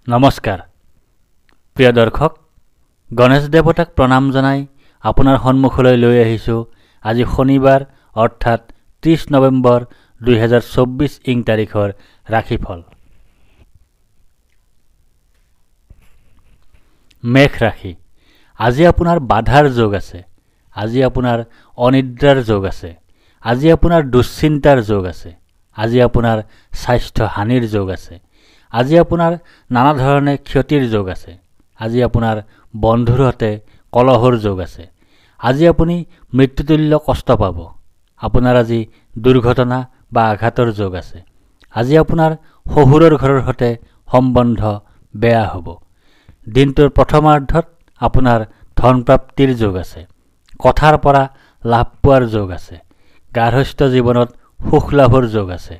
নমস্কাৰ প্ৰিয় দৰ্শক, গণেশ দেৱতাক প্ৰণাম জনাই আপোনাৰ সন্মুখলৈ লৈ আহিছোঁ আজি শনিবাৰ অৰ্থাৎ 30 নৱেম্বৰ 2024 ইং তাৰিখৰ ৰাশিফল। মেষ ৰাশি, আজি আপোনাৰ বাধাৰ যোগ আছে, আজি আপোনাৰ অনিদ্ৰাৰ যোগ আছে, আজি আপোনাৰ দুশ্চিন্তাৰ যোগ আছে, আজি আপোনাৰ স্বাস্থ্য হানিৰ যোগ আছে, আজি আপোনাৰ নানা ধৰণে ক্ষতিৰ যোগ আছে, আজি আপোনাৰ বন্ধুৰ সৈতে কলহৰ যোগ আছে, আজি আপুনি মৃত্যুতুল্য কষ্ট পাব, আপোনাৰ আজি দুৰ্ঘটনা বা আঘাতৰ যোগ আছে, আজি আপোনাৰ শহুৰৰ ঘৰৰ সৈতে সম্বন্ধ বেয়া হ'ব। দিনটোৰ প্ৰথমাৰ্ধত আপোনাৰ ধনপ্ৰাপ্তিৰ যোগ আছে, কথাৰ পৰা লাভ পোৱাৰ যোগ আছে, গাৰ্হস্থ্য জীৱনত সুখ লাভৰ যোগ আছে,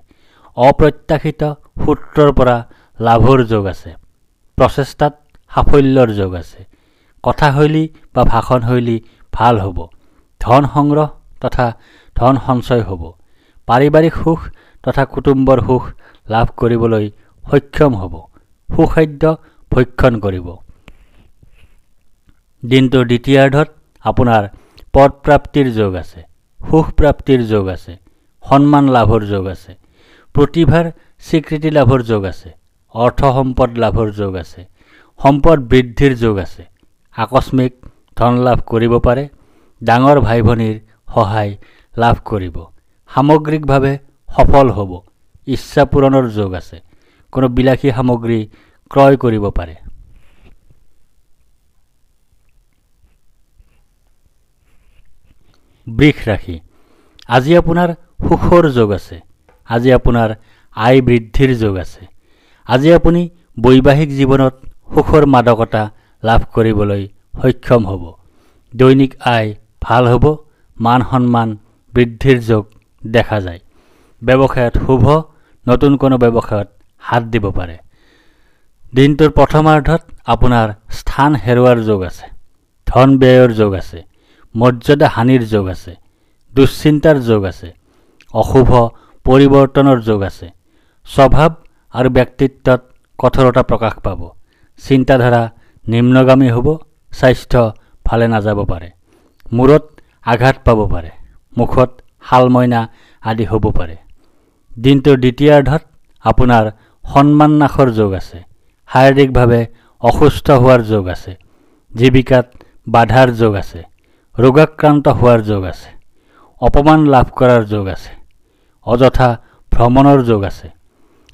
অপ্ৰত্যাশিত সূত্ৰৰ পৰা লাভৰ যোগ আছে, প্ৰচেষ্টাত সাফল্যৰ যোগ আছে, কথাশৈলী বা ভাষণশৈলী ভাল হ'ব, ধন সংগ্ৰহ তথা ধন সঞ্চয় হ'ব, পাৰিবাৰিক সুখ তথা কুটুম্বৰ সুখ লাভ কৰিবলৈ সক্ষম হ'ব, সুখাদ্য ভক্ষণ কৰিব। দিনটোৰ দ্বিতীয়াৰ্ধত আপোনাৰ পদপ্ৰাপ্তিৰ যোগ আছে, সুখ প্ৰাপ্তিৰ যোগ আছে, সন্মান লাভৰ যোগ আছে, প্ৰতিভাৰ স্বীকৃতি লাভৰ যোগ আছে, অৰ্থ সম্পদ লাভৰ যোগ আছে, সম্পদ বৃদ্ধিৰ যোগ আছে, আকস্মিক ধন লাভ কৰিব পাৰে, ডাঙৰ ভাই ভনীৰ সহায় লাভ কৰিব, সামগ্ৰিকভাৱে সফল হ'ব, ইচ্ছা পূৰণৰ যোগ আছে, কোনো বিলাসী সামগ্ৰী ক্ৰয় কৰিব পাৰে। বৃষ ৰাশি, আজি আপোনাৰ সুখৰ যোগ আছে, আজি আপোনাৰ আয় বৃদ্ধিৰ যোগ আছে, আজি আপুনি বৈবাহিক জীৱনত সুখৰ মাদকতা লাভ কৰিবলৈ সক্ষম হ'ব, দৈনিক আয় ভাল হ'ব, মান সন্মান বৃদ্ধিৰ যোগ দেখা যায়, ব্যৱসায়ত শুভ, নতুন কোনো ব্যৱসায়ত হাত দিব পাৰে। দিনটোৰ প্ৰথমাৰ্ধত আপোনাৰ স্থান হেৰুৱাৰ যোগ আছে, ধন ব্যয়ৰ যোগ আছে, মৰ্যাদা হানিৰ যোগ আছে, দুশ্চিন্তাৰ যোগ আছে, অশুভ পৰিৱৰ্তনৰ যোগ আছে, স্বভাৱ আৰু ব্যক্তিত্বত কঠোৰতা প্ৰকাশ পাব, চিন্তাধাৰা নিম্নগামী হ'ব, স্বাস্থ্য ভালে নাযাব পাৰে, মূৰত আঘাত পাব পাৰে, মুখত শালমইনা আদি হ'ব পাৰে। দিনটোৰ দ্বিতীয়াৰ্ধত আপোনাৰ সন্মান নাশৰ যোগ আছে, শাৰীৰিকভাৱে অসুস্থ হোৱাৰ যোগ আছে, জীৱিকাত বাধাৰ যোগ আছে, ৰোগাক্ৰান্ত হোৱাৰ যোগ আছে, অপমান লাভ কৰাৰ যোগ আছে, অযথা ভ্ৰমণৰ যোগ আছে,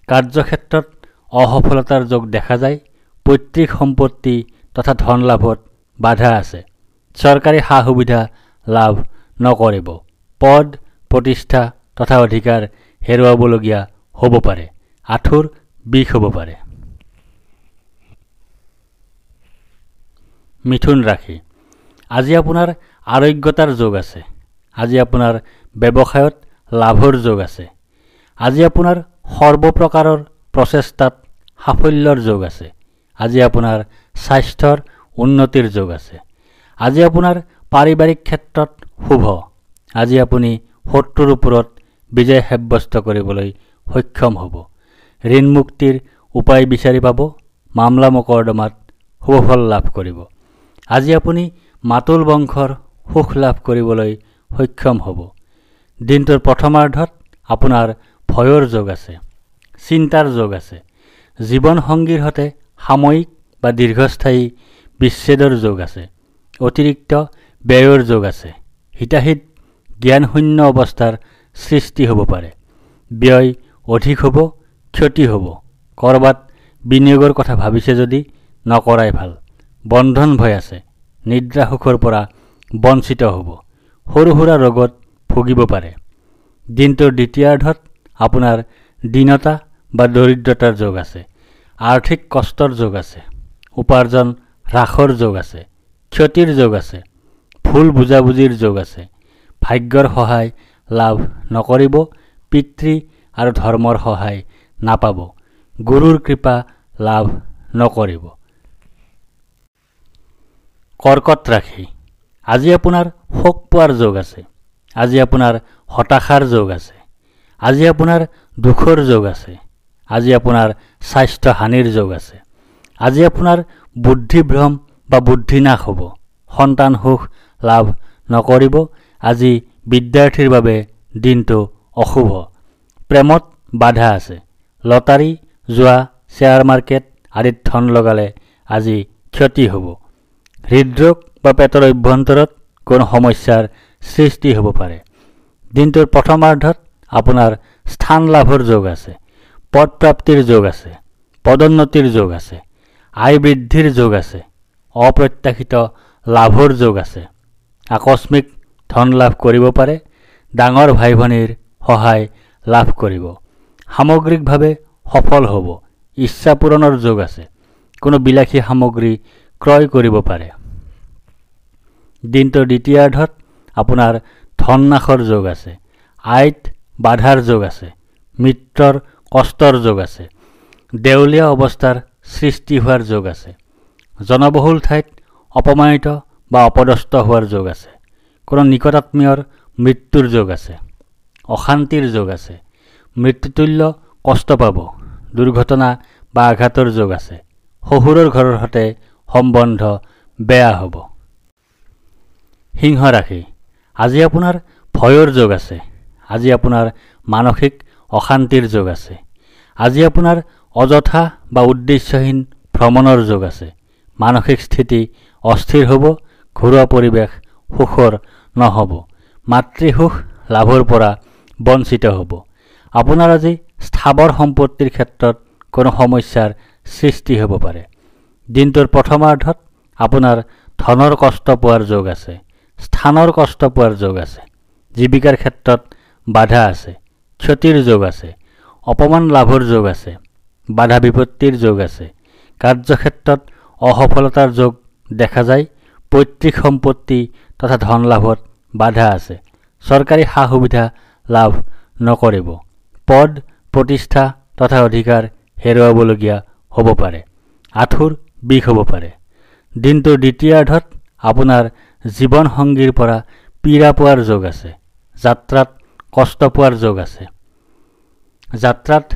কাৰ্যক্ষেত্ৰত অসফলতাৰ যোগ দেখা যায়, পৈতৃক সম্পত্তি তথা ধন লাভত বাধা আছে, চৰকাৰী সা সুবিধা লাভ নকৰিব, পদ প্ৰতিষ্ঠা তথা অধিকাৰ হেৰুৱাবলগীয়া হ'ব পাৰে, আঁঠুৰ বিষ হ'ব পাৰে। মিথুন ৰাশি, আজি আপোনাৰ আৰোগ্যতাৰ যোগ আছে, আজি আপোনাৰ ব্যৱসায়ত লাভৰ যোগ আছে, আজি আপোনাৰ সৰ্বপ্ৰকাৰৰ প্ৰচেষ্টাত সাফল্যৰ যোগ আছে, আজি আপোনাৰ স্বাস্থ্যৰ উন্নতিৰ যোগ আছে, আজি আপোনাৰ পাৰিবাৰিক ক্ষেত্ৰত শুভ, আজি আপুনি শত্ৰুৰ ওপৰত বিজয় সাব্যস্ত কৰিবলৈ সক্ষম হ'ব, ঋণ মুক্তিৰ উপায় বিচাৰি পাব, মামলা মোকৰ্দমাত শুভফল লাভ কৰিব, আজি আপুনি মাতুল বংশৰ সুখ লাভ কৰিবলৈ সক্ষম হ'ব। দিনটোৰ প্ৰথমাৰ্ধত আপোনাৰ ভয়ৰ যোগ আছে, চিন্তাৰ যোগ আছে, জীৱন সংগীৰ সৈতে সাময়িক বা দীৰ্ঘস্থায়ী বিচ্ছেদৰ যোগ আছে, অতিৰিক্ত ব্যয়ৰ যোগ আছে, হিতাহিত জ্ঞানশূন্য অৱস্থাৰ সৃষ্টি হ'ব পাৰে, ব্যয় অধিক হ'ব, ক্ষতি হ'ব, ক'ৰবাত বিনিয়োগৰ কথা ভাবিছে যদি নকৰাই ভাল, বন্ধন ভয় আছে, নিদ্ৰা সুখৰ পৰা বঞ্চিত হ'ব, সৰু সুৰা ৰোগত ভুগিব পাৰে। দিনটোৰ দ্বিতীয়াৰ্ধত আপোনাৰ দীনতা বা দৰিদ্ৰতাৰ যোগ আছে, আৰ্থিক কষ্টৰ যোগ আছে, উপাৰ্জন হ্ৰাসৰ যোগ আছে, ক্ষতিৰ যোগ আছে, ভুল বুজাবুজিৰ যোগ আছে, ভাগ্যৰ সহায় লাভ নকৰিব, পিতৃ আৰু ধৰ্মৰ সহায় নাপাব, গুৰুৰ কৃপা লাভ নকৰিব। কৰ্কট ৰাশি, আজি আপোনাৰ শোক পোৱাৰ যোগ আছে, আজি আপোনাৰ হতাশাৰ যোগ আছে, আজি আপোনাৰ দুখৰ যোগ আছে, আজি আপোনাৰ স্বাস্থ্য হানিৰ যোগ আছে, আজি আপোনাৰ বুদ্ধিভ্ৰম বা বুদ্ধিনাশ হ'ব। সন্তান সুখ লাভ নকৰিব। আজি বিদ্যাৰ্থীৰ বাবে দিনটো অশুভ। প্ৰেমত বাধা আছে। লটাৰী, জুৱা, শ্বেয়াৰ মাৰ্কেট আদিত ধন লগালে আজি ক্ষতি হ'ব। হৃদৰোগ বা পেটৰ অভ্যন্তৰত কোনো সমস্যাৰ সৃষ্টি হ'ব পাৰে। দিনটোৰ প্ৰথমাৰ্ধত আপোনাৰ স্থান লাভৰ যোগ আছে, পদপ্ৰাপ্তিৰ যোগ আছে, পদোন্নতিৰ যোগ আছে, আয় বৃদ্ধিৰ যোগ আছে, অপ্ৰত্যাশিত লাভৰ যোগ আছে। আকস্মিক ধন লাভ কৰিব পাৰে। ডাঙৰ ভাই ভনীৰ সহায় লাভ কৰিব। সামগ্ৰিকভাৱে সফল হ'ব। ইচ্ছা পূৰণৰ যোগ আছে। কোনো বিলাসী সামগ্ৰী ক্ৰয় কৰিব পাৰে। দিনটোৰ দ্বিতীয়াৰ্ধত আপোনাৰ ধন নাশৰ যোগ আছে, আয়ত বাধাৰ যোগ আছে, মিত্ৰৰ কষ্টৰ যোগ আছে, দেউলীয়া অৱস্থাৰ সৃষ্টি হোৱাৰ যোগ আছে, জনবহুল ঠাইত অপমানিত বা অপদস্থ হোৱাৰ যোগ আছে, কোনো নিকটাত্মীয়ৰ মৃত্যুৰ যোগ আছে, অশান্তিৰ যোগ আছে, মৃত্যুতুল্য কষ্ট পাব, দুৰ্ঘটনা বা আঘাতৰ যোগ আছে, শহুৰৰ ঘৰৰ সৈতে সম্বন্ধ বেয়া হ'ব। সিংহ ৰাশি, আজি আপোনাৰ ভয়ৰ যোগ আছে। আজি আপোনাৰ মানসিক অশান্তিৰ যোগ আছে। আজি আপোনাৰ অযথা বা উদ্দেশ্যহীন ভ্ৰমণৰ যোগ আছে। মানসিক স্থিতি অস্থিৰ হ'ব। ঘৰুৱা পৰিৱেশ সুখৰ নহ'ব। মাতৃসুখ লাভৰ পৰা বঞ্চিত হ'ব। আপোনাৰ আজি স্থাৱৰ সম্পত্তিৰ ক্ষেত্ৰত কোনো সমস্যাৰ সৃষ্টি হ'ব পাৰে। দিনটোৰ প্ৰথমাৰ্ধত আপোনাৰ ধনৰ কষ্ট পোৱাৰ যোগ আছে, স্থানৰ কষ্ট পোৱাৰ যোগ আছে, জীৱিকাৰ ক্ষেত্ৰত বাধা আছে, ক্ষতিৰ যোগ আছে, অপমান লাভৰ যোগ আছে, বাধা বিপত্তিৰ যোগ আছে, কাৰ্যক্ষেত্ৰত অসফলতাৰ যোগ দেখা যায়, পৈতৃক সম্পত্তি তথা ধন লাভত বাধা আছে, চৰকাৰী সা সুবিধা লাভ নকৰিব, পদ প্ৰতিষ্ঠা তথা অধিকাৰ হেৰুৱাবলগীয়া হ'ব পাৰে, আঁঠুৰ বিষ হ'ব পাৰে। দিনটোৰ দ্বিতীয়াৰ্ধত আপোনাৰ জীৱন সংগীৰ পৰা পীড়া পোৱাৰ যোগ আছে, যাত্ৰাত কষ্ট পোৱাৰ যোগ আছে, যাত্ৰাত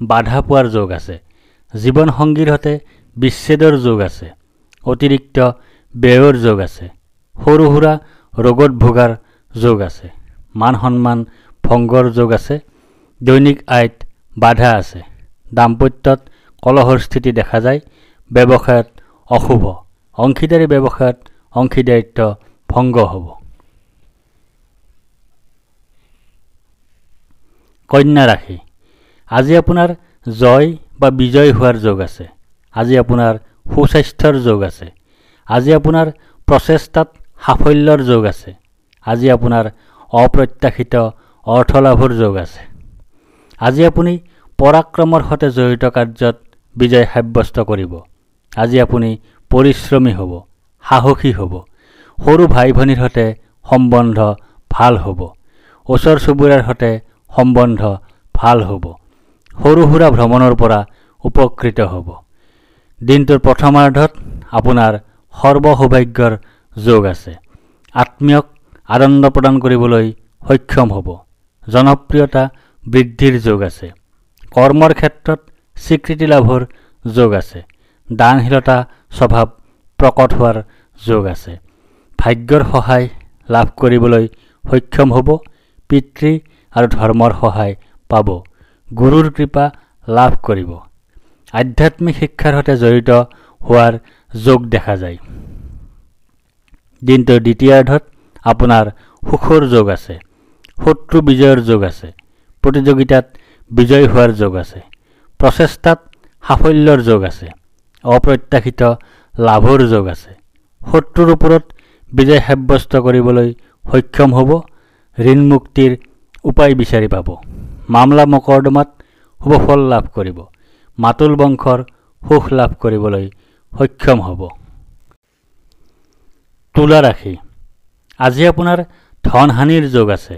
বাধা পোৱাৰ যোগ আছে, জীৱন সংগীৰ সৈতে বিচ্ছেদৰ যোগ আছে, অতিৰিক্ত ব্যয়ৰ যোগ আছে, সৰু সুৰা ৰোগত ভোগাৰ যোগ আছে, মান সন্মান ভংগৰ যোগ আছে, দৈনিক আয়ত বাধা আছে, দাম্পত্যত কলহৰ স্থিতি দেখা যায়, ব্যৱসায়ত অশুভ, অংশীদাৰী ব্যৱসায়ত অংশীদাৰিত্ব ভংগ হ'ব। কন্যা ৰাশি, আজি আপোনাৰ জয় বা বিজয় হোৱাৰ যোগ আছে। আজি আপোনাৰ সুস্বাস্থ্যৰ যোগ আছে। আজি আপোনাৰ প্ৰচেষ্টাত সাফল্যৰ যোগ আছে। আজি আপোনাৰ অপ্ৰত্যাশিত অৰ্থলাভৰ যোগ আছে। আজি আপুনি পৰাক্ৰমৰ সৈতে জড়িত কাৰ্যত বিজয় সাব্যস্ত কৰিব। আজি আপুনি পৰিশ্ৰমী হ'ব, সাহসী হ'ব, সৰু ভাই ভনীৰ সৈতে সম্বন্ধ ভাল হ'ব, ওচৰ চুবুৰীয়াৰ সৈতে সম্বন্ধ ভাল হ'ব, সৰু সুৰা ভ্ৰমণৰ পৰা উপকৃত হ'ব। দিনটোৰ প্ৰথমাৰ্ধত আপোনাৰ সৰ্বসৌভাগ্যৰ যোগ আছে। আত্মীয়ক আনন্দ প্ৰদান কৰিবলৈ সক্ষম হ'ব। জনপ্ৰিয়তা বৃদ্ধিৰ যোগ আছে। কৰ্মৰ ক্ষেত্ৰত স্বীকৃতি লাভৰ যোগ আছে। দানশীলতা স্বভাৱ প্ৰকট হোৱাৰ যোগ আছে। ভাগ্যৰ সহায় লাভ কৰিবলৈ সক্ষম হ'ব। পিতৃ আৰু ধৰ্মৰ সহায় পাব। গুৰুৰ কৃপা লাভ কৰিব। আধ্যাত্মিক শিক্ষাৰ সৈতে জড়িত হোৱাৰ যোগ দেখা যায়। দিনটোৰ দ্বিতীয়াৰ্ধত আপোনাৰ সুখৰ যোগ আছে। শত্ৰু বিজয়ৰ যোগ আছে। প্ৰতিযোগিতাত বিজয় হোৱাৰ যোগ আছে। প্ৰচেষ্টাত সাফল্যৰ যোগ আছে। অপ্ৰত্যাশিত লাভৰ যোগ আছে। শত্ৰুৰ ওপৰত বিজয় সাব্যস্ত কৰিবলৈ সক্ষম হ'ব। ঋণ মুক্তিৰ উপায় বিচাৰি পাব। মামলা মোকৰ্দমাত শুভ ফল লাভ কৰিব। মাতুল বংশৰ সুখ লাভ কৰিবলৈ সক্ষম হ'ব। তুলা ৰাশি, আজি আপোনাৰ ধন হানিৰ যোগ আছে।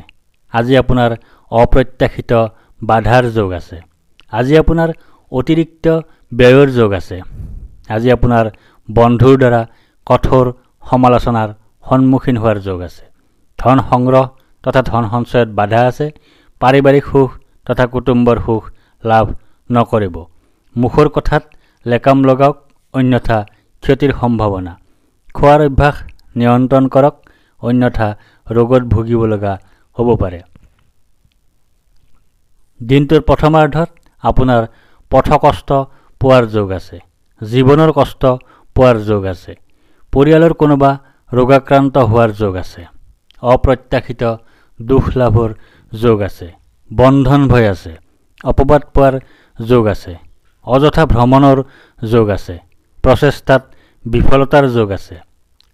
আজি আপোনাৰ অপ্ৰত্যাশিত বাধাৰ যোগ আছে। আজি আপোনাৰ অতিৰিক্ত ব্যয়ৰ যোগ আছে। আজি আপোনাৰ বন্ধুৰ দ্বাৰা কঠোৰ সমালোচনাৰ সন্মুখীন হোৱাৰ যোগ আছে। ধন সংগ্ৰহ তথা ধন সঞ্চয়ত বাধা আছে। পাৰিবাৰিক সুখ তথা কুটুম্বৰ সুখ লাভ নকৰিব। মুখৰ কথাত লেকাম লগাওক, অন্যথা ক্ষতিৰ সম্ভাৱনা। খোৱাৰ অভ্যাস নিয়ন্ত্ৰণ কৰক, অন্যথা ৰোগত ভুগিব লগা হ'ব পাৰে। দিনটোৰ প্ৰথমাৰ্ধত আপোনাৰ পথকষ্ট পোৱাৰ যোগ আছে। জীৱনৰ কষ্ট পোৱাৰ যোগ আছে। পৰিয়ালৰ কোনোবা ৰোগাক্ৰান্ত হোৱাৰ যোগ আছে। অপ্ৰত্যাশিত দুখ লাভৰ যোগ আছে। বন্ধন ভয় আছে। অপবাদ পোৱাৰ যোগ আছে। অযথা ভ্ৰমণৰ যোগ আছে। প্ৰচেষ্টাত বিফলতাৰ যোগ আছে।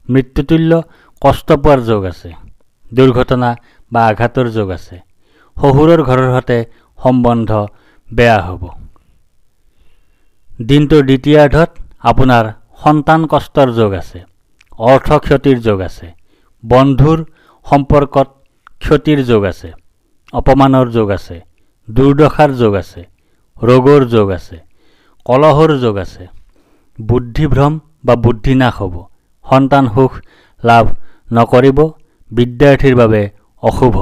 মৃত্যুতুল্য কষ্ট পোৱাৰ যোগ আছে। দুৰ্ঘটনা বা আঘাতৰ যোগ আছে। শহুৰৰ ঘৰৰ সৈতে সম্বন্ধ বেয়া হ'ব। দিনটোৰ দ্বিতীয়াৰ্ধত আপোনাৰ সন্তান কষ্টৰ যোগ আছে। অৰ্থ ক্ষতিৰ যোগ আছে। বন্ধুৰ সম্পৰ্কত ক্ষতিৰ যোগ আছে। অপমানৰ যোগ আছে। দুৰ্দশাৰ যোগ আছে। ৰোগৰ যোগ আছে। কলহৰ যোগ আছে। বুদ্ধিভ্ৰম বা বুদ্ধিনাশ হ'ব। সন্তান সুখ লাভ নকৰিব। বিদ্যাৰ্থীৰ বাবে অশুভ।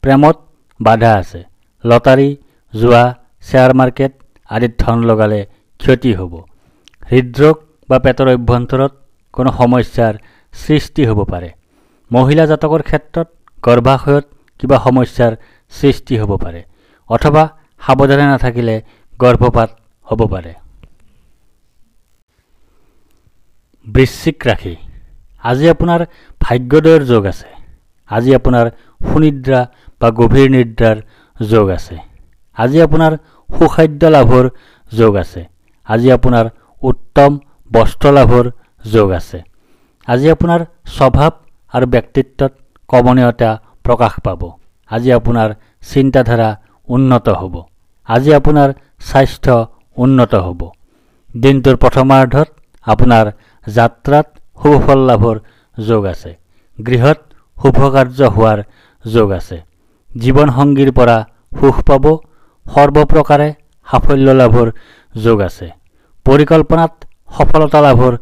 প্ৰেমত বাধা আছে। লটাৰী, জুৱা, শ্বেয়াৰ মাৰ্কেট আদিত ধন লগালে ক্ষতি হ'ব। হৃদৰোগ বা পেটৰ অভ্যন্তৰত কোনো সমস্যাৰ সৃষ্টি হ'ব পাৰে। মহিলা জাতকৰ ক্ষেত্ৰত গৰ্ভাশয়ত কিবা সমস্যাৰ সৃষ্টি হ'ব পাৰে অথবা সাৱধানে নাথাকিলে গৰ্ভপাত হ'ব পাৰে। বৃশ্চিক ৰাশি, আজি আপোনাৰ ভাগ্যোদয়ৰ যোগ আছে। আজি আপোনাৰ সুনিদ্ৰা বা গভীৰ নিদ্ৰাৰ যোগ আছে। আজি আপোনাৰ সুখাদ্য লাভৰ যোগ আছে। আজি আপোনাৰ উত্তম বস্ত্ৰ লাভৰ যোগ আছে। আজি আপোনাৰ স্বভাৱ আৰু ব্যক্তিত্বত কমনীয়তা প্ৰকাশ পাব। আজি আপোনাৰ চিন্তাধাৰা উন্নত হ'ব। আজি আপোনাৰ স্বাস্থ্য উন্নত হ'ব। দিনটোৰ প্ৰথমাৰ্ধত আপোনাৰ যাত্ৰাত শুভফল লাভৰ যোগ আছে। গৃহত শুভ কাৰ্য হোৱাৰ যোগ আছে। জীৱন সংগীৰ পৰা সুখ পাব। সৰ্বপ্ৰকাৰে সাফল্য লাভৰ যোগ আছে। পৰিকল্পনাত সফলতা লাভৰ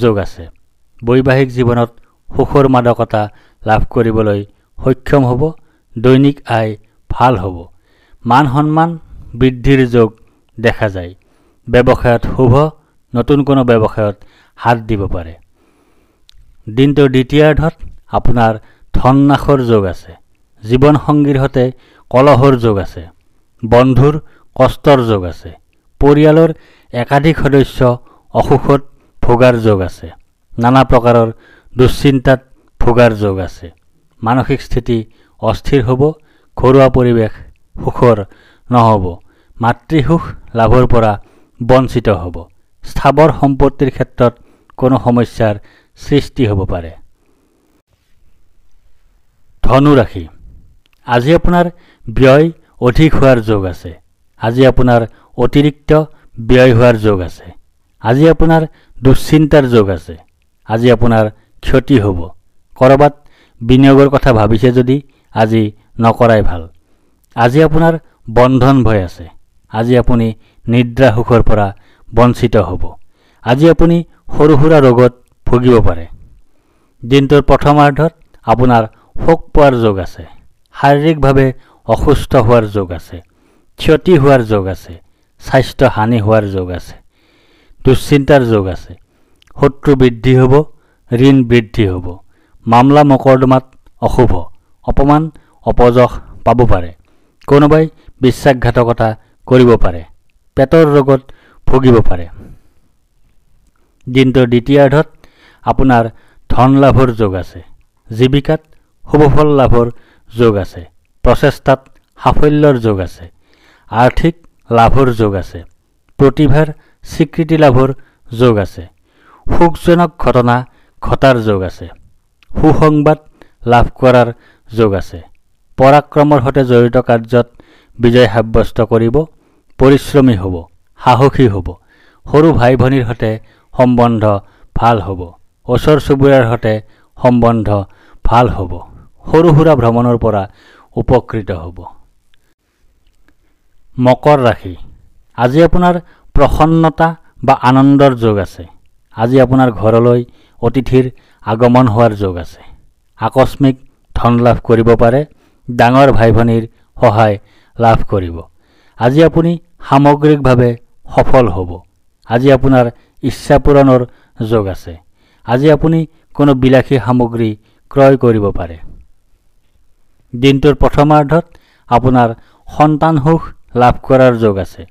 যোগ আছে। বৈবাহিক জীৱনত সুখৰ মাদকতা লাভ কৰিবলৈ সক্ষম হ'ব। দৈনিক আয় ভাল হ'ব। মান সন্মান বৃদ্ধিৰ যোগ দেখা যায়। ব্যৱসায়ত শুভ। নতুন কোনো ব্যৱসায়ত হাত দিব পাৰে। দিনটোৰ দ্বিতীয়াৰ্ধত আপোনাৰ ধন নাশৰ যোগ আছে। জীৱন সংগীৰ সৈতে কলহৰ যোগ আছে। বন্ধুৰ কষ্টৰ যোগ আছে। পৰিয়ালৰ একাধিক সদস্য অসুখত ভোগাৰ যোগ আছে। নানা প্ৰকাৰৰ দুশ্চিন্তাত ভোগাৰ যোগ আছে। মানসিক স্থিতি অস্থিৰ হ'ব। ঘৰুৱা পৰিৱেশ সুখৰ নহ'ব। মাতৃসুখ লাভৰ পৰা বঞ্চিত হ'ব। স্থাৱৰ সম্পত্তিৰ ক্ষেত্ৰত কোনো সমস্যাৰ সৃষ্টি হ'ব পাৰে। ধনু ৰাশি, আজি আপোনাৰ ব্যয় অধিক হোৱাৰ যোগ আছে। আজি আপোনাৰ অতিৰিক্ত ব্যয় হোৱাৰ যোগ আছে। আজি আপোনাৰ দুশ্চিন্তাৰ যোগ আছে। আজি আপোনাৰ ক্ষতি হ'ব। ক'ৰবাত বিনিয়োগৰ কথা ভাবিছে যদি আজি নকৰাই ভাল। আজি আপোনাৰ বন্ধন ভয় আছে। আজি আপুনি নিদ্ৰা সুখৰ পৰা বঞ্চিত হ'ব। আজি আপুনি সৰু সুৰা ৰোগত ভুগিব পাৰে। দিনটোৰ প্ৰথমাৰ্ধত আপোনাৰ শোক পোৱাৰ যোগ আছে। শাৰীৰিকভাৱে অসুস্থ হোৱাৰ যোগ আছে। ক্ষতি হোৱাৰ যোগ আছে। স্বাস্থ্য হানি হোৱাৰ যোগ আছে। দুশ্চিন্তাৰ যোগ আছে। শত্ৰু বৃদ্ধি হ'ব। ঋণ বৃদ্ধি হ'ব। মামলা মোকৰ্দমাত অশুভ। অপমান অপযশ পাব পাৰে। কোনোবাই বিশ্বাসঘাতকতা কৰিব পাৰে। পেটৰ ৰোগত ভুগিব পাৰে। দিনটোৰ দ্বিতীয়াৰ্ধত আপোনাৰ ধন লাভৰ যোগ আছে। জীৱিকাত শুভফল লাভৰ যোগ আছে। প্ৰচেষ্টাত সাফল্যৰ যোগ আছে। আৰ্থিক লাভৰ যোগ আছে। প্ৰতিভাৰ স্বীকৃতি লাভৰ যোগ আছে। সুখজনক ঘটনা ঘটাৰ যোগ আছে। সুসংবাদ লাভ কৰাৰ যোগ আছে। পৰাক্ৰমৰ সৈতে জড়িত কাৰ্যত বিজয় সাব্যস্ত কৰিব। পৰিশ্ৰমী হ'ব। সাহসী হ'ব। সৰু ভাই ভনীৰ সৈতে সম্বন্ধ ভাল হ'ব। ওচৰ চুবুৰীয়াৰ সৈতে সম্বন্ধ ভাল হ'ব। সৰু সুৰা ভ্ৰমণৰ পৰা উপকৃত হ'ব। মকৰ ৰাশি, আজি আপোনাৰ প্ৰসন্নতা বা আনন্দৰ যোগ আছে। আজি আপোনাৰ ঘৰলৈ অতিথিৰ আগমন হোৱাৰ যোগ আছে। আকস্মিক ধন লাভ কৰিব পাৰে। ডাঙৰ ভাই ভনীৰ সহায় লাভ কৰিব। আজি আপুনি সামগ্ৰিকভাৱে সফল হ'ব। আজি আপোনাৰ ইচ্ছা পূৰণৰ যোগ আছে। আজি আপুনি কোনো বিলাসী সামগ্ৰী ক্ৰয় কৰিব পাৰে। দিনটোৰ প্ৰথমাৰ্ধত আপোনাৰ সন্তান সুখ লাভ কৰাৰ যোগ আছে।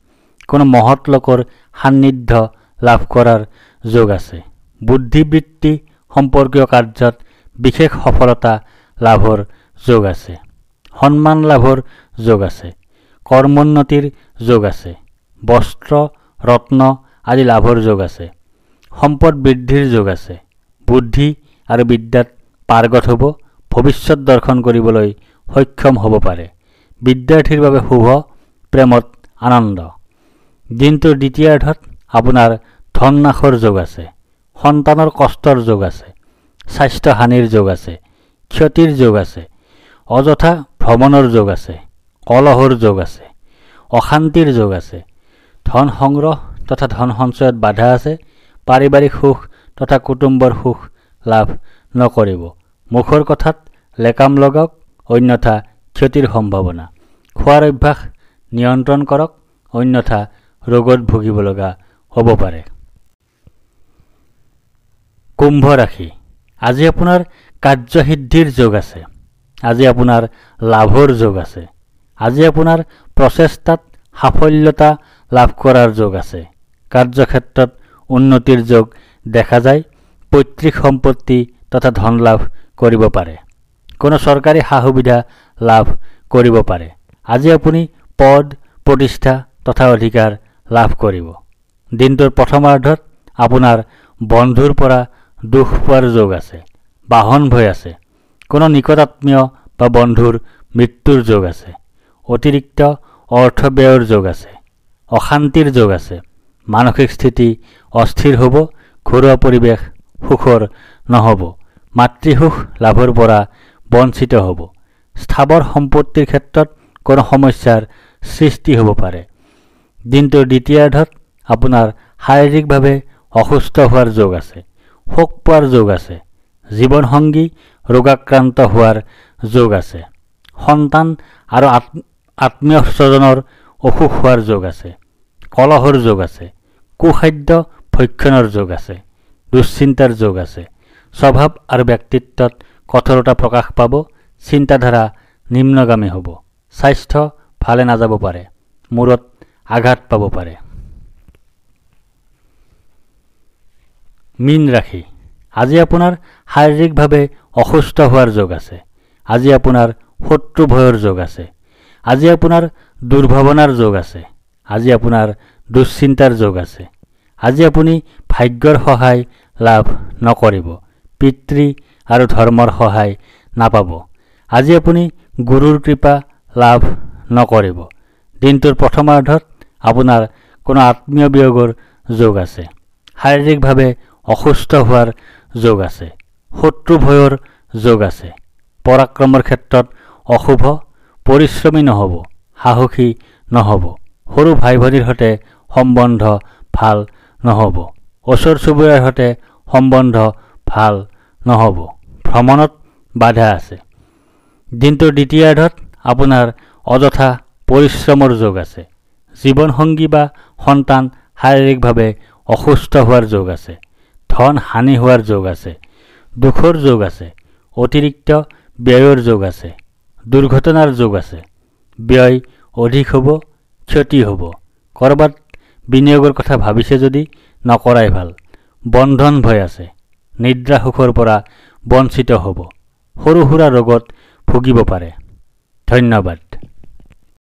কোনো মহৎ লোকৰ সান্নিধ্য লাভ কৰাৰ যোগ আছে। বুদ্ধিবৃত্তি সম্পৰ্কীয় কাৰ্যত বিশেষ সফলতা লাভৰ যোগ আছে। সন্মান লাভৰ যোগ আছে। কৰ্মোন্নতিৰ যোগ আছে। বস্ত্ৰ, ৰত্ন আদি লাভৰ যোগ আছে। সম্পদ বৃদ্ধিৰ যোগ আছে। বুদ্ধি আৰু বিদ্যাত পাৰ্গত হ'ব। ভৱিষ্যত দৰ্শন কৰিবলৈ সক্ষম হ'ব পাৰে। বিদ্যাৰ্থীৰ বাবে শুভ, প্ৰেমত আনন্দ। দিনটোৰ দ্বিতীয়াৰ্ধত আপোনাৰ ধন নাশৰ যোগ আছে। সন্তানৰ কষ্টৰ যোগ আছে। স্বাস্থ্য হানিৰ যোগ আছে। ক্ষতিৰ যোগ আছে। অযথা ভ্ৰমণৰ যোগ আছে। কলহৰ যোগ আছে। অশান্তিৰ যোগ আছে। ধন সংগ্ৰহ তথা ধন সঞ্চয়ত বাধা আছে। পাৰিবাৰিক সুখ তথা কুটুম্বৰ সুখ লাভ নকৰিব। মুখৰ কথাত লেকাম লগাওক, অন্যথা ক্ষতিৰ সম্ভাৱনা। খোৱাৰ অভ্যাস নিয়ন্ত্ৰণ কৰক, অন্যথা ৰোগত ভুগিব লগা হ'ব পাৰে। কুম্ভ ৰাশি, আজি আপোনাৰ কাৰ্যসিদ্ধিৰ যোগ আছে। আজি আপোনাৰ লাভৰ যোগ আছে। আজি আপোনাৰ প্ৰচেষ্টাত সাফল্যতা লাভ কৰাৰ যোগ আছে। কাৰ্যক্ষেত্ৰত উন্নতিৰ যোগ দেখা যায়। পৈতৃক সম্পত্তি তথা ধন লাভ কৰিব পাৰে। কোনো চৰকাৰী সা সুবিধা লাভ কৰিব পাৰে। আজি আপুনি পদ, প্ৰতিষ্ঠা তথা অধিকাৰ লাভ কৰিব। দিনটোৰ প্ৰথমাৰ্ধত আপোনাৰ বন্ধুৰ পৰা দুখ পোৱাৰ যোগ আছে। বাহন ভয় আছে। কোনো নিকটাত্মীয় বা বন্ধুৰ মৃত্যুৰ যোগ আছে। অতিৰিক্ত অৰ্থ ব্যয়ৰ যোগ আছে। অশান্তিৰ যোগ আছে। মানসিক স্থিতি অস্থিৰ হ'ব। ঘৰুৱা পৰিৱেশ সুখৰ নহ'ব। মাতৃসুখ লাভৰ পৰা বঞ্চিত হ'ব। স্থাৱৰ সম্পত্তিৰ ক্ষেত্ৰত কোনো সমস্যাৰ সৃষ্টি হ'ব পাৰে। দিনটোৰ দ্বিতীয়াৰ্ধত আপোনাৰ শাৰীৰিকভাৱে অসুস্থ হোৱাৰ যোগ আছে। শোক পোৱাৰ যোগ আছে। জীৱনসংগী ৰোগাক্ৰান্ত হোৱাৰ যোগ আছে। সন্তান আৰু আত্মীয় স্বজনৰ অসুখ হোৱাৰ যোগ আছে। কলহৰ যোগ আছে। কুখাদ্য ভক্ষণৰ যোগ আছে। দুশ্চিন্তাৰ যোগ আছে। স্বভাৱ আৰু ব্যক্তিত্বত কঠোৰতা প্ৰকাশ পাব। চিন্তাধাৰা নিম্নগামী হ'ব। স্বাস্থ্য ভালে নাযাব পাৰে। মূৰত আঘাত পাব পাৰে। মীন ৰাশি, আজি আপোনাৰ শাৰীৰিকভাৱে অসুস্থ হোৱাৰ যোগ আছে। আজি আপোনাৰ শত্ৰু ভয়ৰ যোগ আছে। আজি আপোনাৰ দুৰ্ভাৱনাৰ যোগ আছে। আজি আপোনাৰ দুশ্চিন্তাৰ যোগ আছে। আজি আপুনি ভাগ্যৰ সহায় লাভ নকৰিব। পিতৃ আৰু ধৰ্মৰ সহায় নাপাব। আজি আপুনি গুৰুৰ কৃপা লাভ নকৰিব। দিনটোৰ প্ৰথমাৰ্ধত আপোনাৰ কোনো আত্মীয় বিয়োগৰ যোগ আছে। শাৰীৰিকভাৱে অসুস্থ হোৱাৰ যোগ আছে। শত্ৰু ভয়ৰ যোগ আছে। পৰাক্ৰমৰ ক্ষেত্ৰত অশুভ, পৰিশ্ৰমী নহ'ব, সাহসী নহ'ব। সৰু ভাই ভনীৰ সৈতে সম্বন্ধ ভাল নহ'ব। ওচৰ চুবুৰীয়াৰ সৈতে সম্বন্ধ ভাল নহ'ব। ভ্ৰমণত বাধা আছে। দিনটোৰ দ্বিতীয়াৰ্ধত আপোনাৰ অযথা পৰিশ্ৰমৰ যোগ আছে। জীৱনসংগী বা সন্তান শাৰীৰিকভাৱে অসুস্থ হোৱাৰ যোগ আছে। ধন হানি হোৱাৰ যোগ আছে। দুখৰ যোগ আছে। অতিৰিক্ত ব্যয়ৰ যোগ আছে। দুৰ্ঘটনাৰ যোগ আছে। ব্যয় অধিক হ'ব, ক্ষতি হ'ব। ক'ৰবাত বিনিয়োগৰ কথা ভাবিছে যদি নকৰাই ভাল। বন্ধন ভয় আছে। নিদ্ৰা সুখৰ পৰা বঞ্চিত হ'ব। সৰু সুৰা ৰোগত ভুগিব পাৰে। ধন্যবাদ।